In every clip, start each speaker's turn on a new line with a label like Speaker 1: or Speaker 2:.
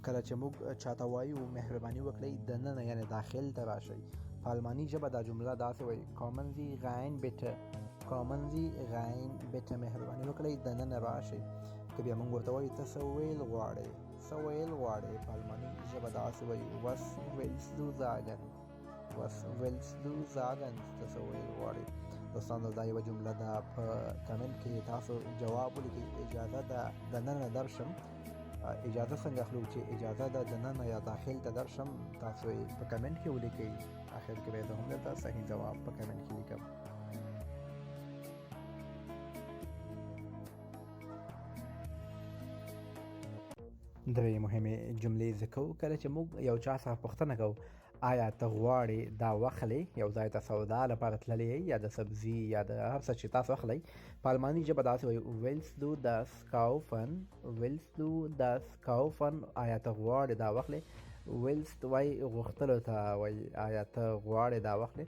Speaker 1: کله چې موږ چاته وایو مهرباني وکړئ دننه یعنې داخل ته راشئ، په الماني ژبه دا جمله داسې وایي Kommen Sie rein bitte، Kommen Sie rein bitte، مهرباني وکړئ دننه راشئ. که بیا موږ ورته وایو ته څه ویل غواړې، څه ویل غواړې، په الماني ژبه داسې وایو Was willst du sagen، Was willst du sagen، ته څه ویل غواړې. دوستانو دا یوه جمله ده، په کمنټ کې تاسو جواب ولیکئ. اجازه ده دننه درشم، اجازه څنګه اخلو چې اجازه ده دننه یا داخل ته درشم، تاسو یې په کمنټ کې ولیکئ. اخر کې به زه هم درته صحیح ځواب په کمنټ کې لیکم. درې مهمې جملې زده کوو. کله چې موږ یو چا څخه پوښتنه کوو آیا ته غواړې دا واخلې، یو ځای ته سودا لپاره تللی یې یا د سبزي یا د هر څه چې تاسو اخلئ، په الماني ژبه داسې وایو Willst du das kaufen، Willst du das kaufen، آیا ته غواړې دا واخلې. Willst وایي غوښتلو ته وایي، آیا ته غواړې دا واخلې.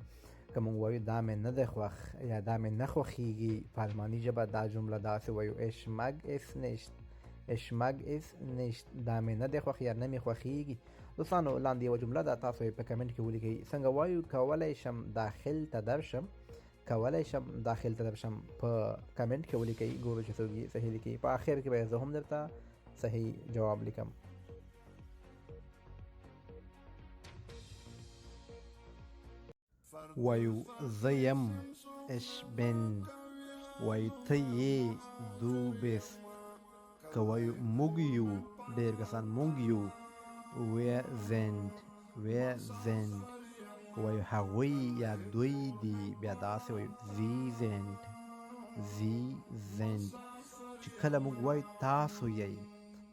Speaker 1: که موږ وایو دا مې نه دی خوښ یا دا مې نه خوښیږي، په الماني ژبه دا جمله داسې وایو Ich mag es nicht، Ich mag es nicht، دا مې نه دی خوښ یا نه مې خوښیږي. دوستانو لاندې یوه جمله ده، تاسو یې په کمنټ کې ولیکئ. څنګه وایو کولی شم داخل ته درشم، کولی شم داخل ته درشم، په کمنټ کې ولیکئ، ګورو چې څوک یې صحیح لیکي. په اخر کې به زه هم درته صحیح جواب لیکم. وایو زه یم Ich bin، وایو ته یې du bist، که وایو موږ یو، ډېر کسان موږ یو wir sind، wir sind، که وایو هغوی یا دوی دي بیا داسې وایو sie sind، sie sind. چې کله موږ وایو تاسو یئ،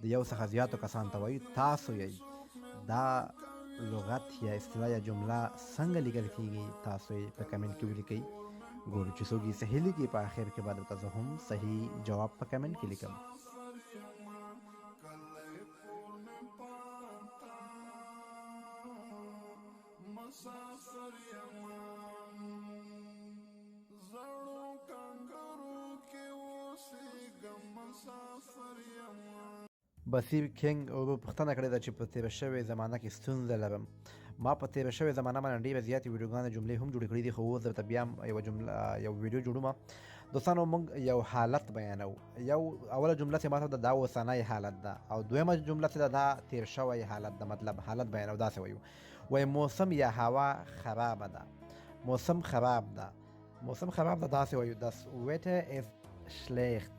Speaker 1: د یو څخه زیاتو کسان ته وایو تاسو یئ، دا لغت یا اصطلاح یا جمله څنګه لیکل کیږي تاسو یې په کمنټ کې ولیکئ. ګورو چې څوک یې صحیح لیکي، په اخر کې به درته زه هم صحیح جواب په کمنټ کې لیکم.
Speaker 2: زړو کنګرو کې اوسېږم مسافر یم.
Speaker 1: بصیر کینګ ورور پوښتنه کړې ده چې په تېره شوې زمانه کې ستونزه لرم. ما په تېره شوې زمانه باندې ډېرې زیاتې ویډیوګانې جملې هم جوړې کړې دي، خو اوس درته بیا یوه جمله یو ویډیو جوړوم. دوستانو موږ یو حالت بیانوو. یو اوله جمله چې ماته ده دا اوسنی حالت ده، او دویمه جمله چې ده دا تېر شوی حالت ده، مطلب حالت بیانوو. داسې وایو، وایي موسم یا هوا خرابه ده، موسم خراب ده، موسم خراب ده، داسې وایو das Wetter ist schlecht.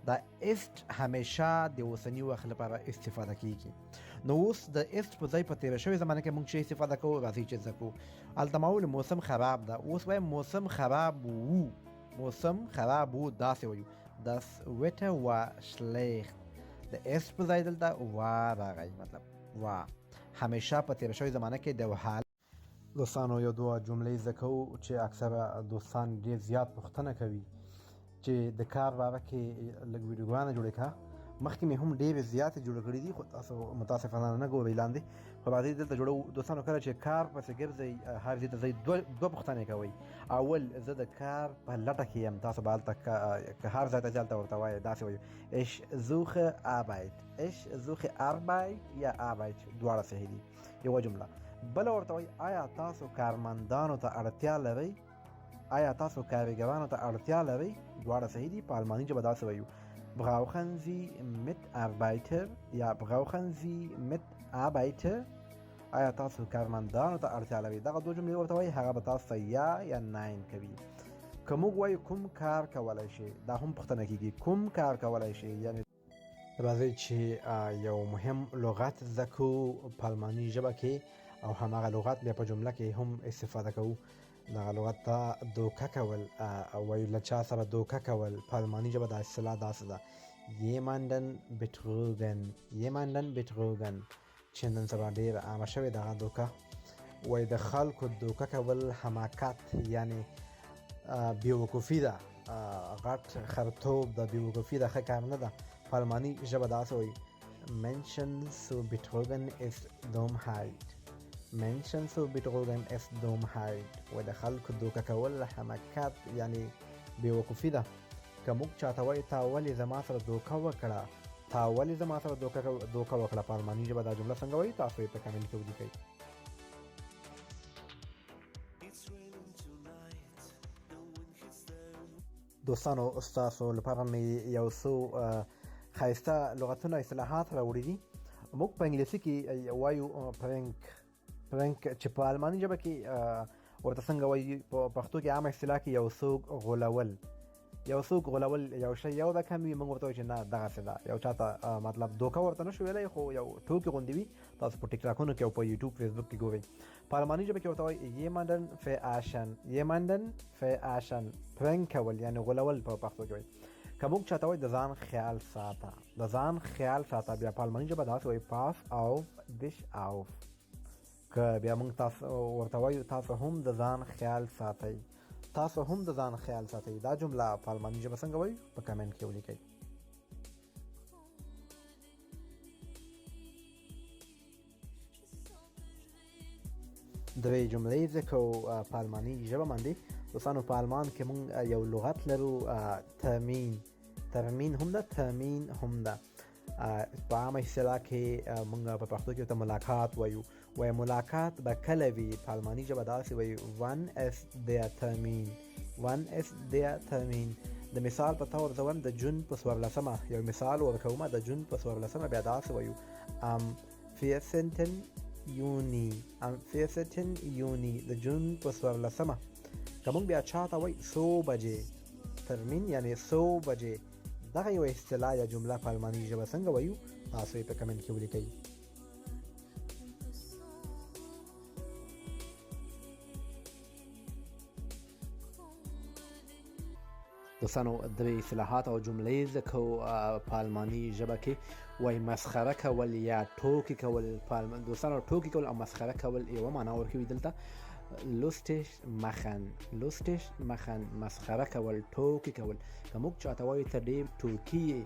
Speaker 1: دا ist همیشه د اوسني وخت لپاره استفاده کیږي. نو اوس د ist په ځای په تېره شوې زمانه کې موږ چې استفاده کوو، راځئ چې زده کړو. هلته ما وویل موسم خراب ده، اوس وایم موسم خراب وو، موسم خراب وو، داسې وایو das Wetter war schlecht. د ist په ځای دلته war راغی، مطلب war همیشه په تېره شوې زمانه کې د حال. دوستانو یو دوه جملې زده کوو چې اکثره دوستان ډېر زیات پوښتنه کوي چې د کار باره کې لږ ویډیوګانې جوړې کړه. مخکې مې هم ډېرې زیاتې جوړې کړې دي، خو تاسو متاسفانه نه ګورئ لاندې، خو راځئ دلته جوړوو. دوستانو کله چې کار پسې ګرځئ هر ځای ته ځئ، دوه پوښتنې کوئ. اول زه د کار په لټه کې یم، تاسو به هلته که هر ځای ته ځئ هلته ورته وایئ، داسې وایو Ich suche Arbeit، Ich suche Arbeit یا Arbeit، دواړه صحیح دي، یوه جمله. بله ورته وایي آیا تاسو کارمندانو ته اړتیا لرئ، آیا تاسو کارګرانو ته اړتیا لرئ، دواړه صحیح دي. په الماني ژبه داسې وایو Brauchen Sie Mitarbeiter یا Brauchen Sie Mitarbeiter، آیا تاسو کارمندانو ته اړتیا لرئ. دغه دوه جملې ورته وایي، هغه به تاسو ته یا یا nein کوي. که موږ وایو کوم کار کولی شئ، دا هم پوښتنه کیږي، کوم کار کولی شئ، یعنی راځئ چې یو مهم لغت زده کړو په الماني ژبه کې، او هماغه لغت بیا په جمله کې هم استفاده کوو. دغه لغت ته دوکه کول وایو، له چا سره دوکه کول. په الماني ژبه دا اصطلاح داسې ده jemanden betrügen، jemanden betrügen، چې نن سبا ډېره عامه شوې دغه دوکه. وایي د خلکو دوکه کول حماقت یعنی بېوقوفي ده، غټ خرتوب ده، بېوقوفي ده، ښه کار نه ده. په الماني ژبه داسې وایي Menschen zu betrügen ist Dummheit، Menschen zu betrügen ist Dummheit. وایي د خلکو دوکه کول حماقت یعنی بېوقوفي ده. که موږ چاته وایو تا ولې زما سره دوکه وکړه، تا ولې زما سره دوکه وکړه؟ په الماني ژبه دا جمله څنګه وایي؟ تاسو یې په کمنټ کې ولیکئ. دوستانو، ستاسو لپاره مې یو څو ښایسته لغتونه، اصطلاحات راوړي دي. موږ په انګلیسي کې وایو prank. Prank چې په الماني ژبه کې ورته څنګه وایي؟ په پښتو کې عامه اصطلاح کې یو څوک غولول، یو څوک غولول، یو شی یو رقم وي، موږ ورته وایو چې نه دغسې ده. یو چاته مطلب دوکه ورته نشو ویلی، خو یو ټوکې غوندې وي. تاسو په ټیک ټاکونو کې او په یوټیوب، فیسبوک کې ګورئ. په الماني ژبه کې ورته وایي jemanden verarschen. Jemanden verarschen، prank کول یعنې غولول په پښتو کې وایي. که موږ چاته وایي د ځان خیال ساته، د ځان خیال ساته، بیا په الماني ژبه داسې وایي pass auf dich auf. که بیا موږ تاسو ورته وایو تاسو هم د ځان خیال ساتئ، تاسو هم د ځان خیال ساتئ، دا جمله په الماني ژبه څنګه وایو؟ په کمنټ کې ولیکئ. درې جملې زده کوو په الماني ژبه باندې. دوستانو، په المان کې موږ یو لغت لرو، Termin. Termin هم ده، Termin هم ده. په عامه اصطلاح کې موږ په پښتو کې ورته ملاقات وایو. وایي ملاقات به کله وي؟ په الماني ژبه داسې وایي wann ist der Termin. Wann ist der Termin. د مثال په تور زه وایم د جون په 14مه، یو مثال ورکوم، د جون په 14مه بیا داسې وایو am 14. Juni. Am 14. Juni، د جون په 14مه. که موږ بیا چاته وایي څو بجې، Termin یعنې څو بجې، دغه یو اصطلاح یا جمله په الماني ژبه څنګه وایو؟ تاسو یې په کمنټ کې ولیکئ. دوستانو، درې اصطلاحات او جملې زده کوو په الماني ژبه کې. وایي مسخره کول یا ټوکې کول. دوستانو، ټوکې کول او مسخره کول یوه معنا ورکوي دلته. Lustig machen. Lustig machen، مسخره کول، ټوکې کول. که موږ چاته وایو ته ډېر ټوکي یې،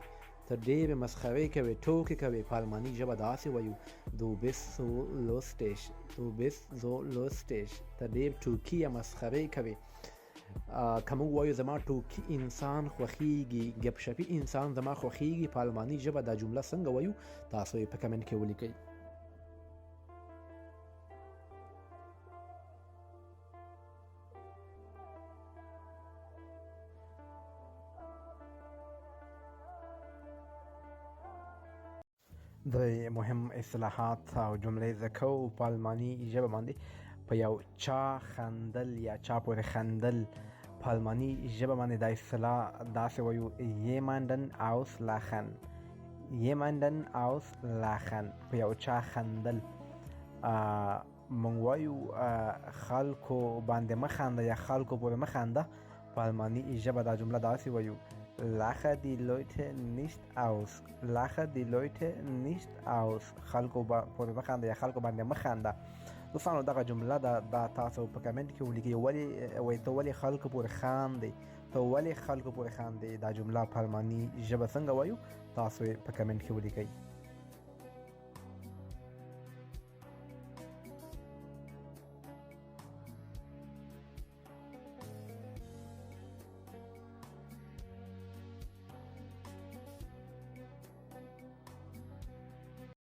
Speaker 1: ته ډېرې مسخرې کوې، ټوکې کوې، په الماني ژبه داسې وایو du bist so lustig. Du bist so lustig، ته ډېر ټوکي یا مسخرې کوې. که موږ وایو زما ټوکي انسان خوښیږي، ګپ شپي انسان زما خوښیږي، په الماني ژبه دا جمله څنګه وایو؟ تاسو یې په کمنټ کې ولیکئ. درې مهم اصطلاحات او جملې زده کوو په الماني ژبه باندې. په یو چا خندل یا چا پورې خندل، په الماني ژبه باندې دا اصطلاح داسې وایو jemanden auslachen. Jemanden auslachen، په یو چا خندل. مونږ وایو خلکو باندې مه خنده یا خلکو پورې مه خنده، په الماني ژبه دا جمله داسې وایو lache die Leute nicht aus. Lache die Leute nicht aus. خلکو پورې مه خنده یا خلکو باندې مه خنده. دوستانو، دغه جمله ده، دا تاسو په کمنټ کې ولیکئ. ولې وایي ته ولې خلکو پورې خاندې، ته ولې خلکو پورې خاندې، دا جمله په الماني ژبه څنګه وایو؟ تاسو یې په کمنټ کې ولیکئ.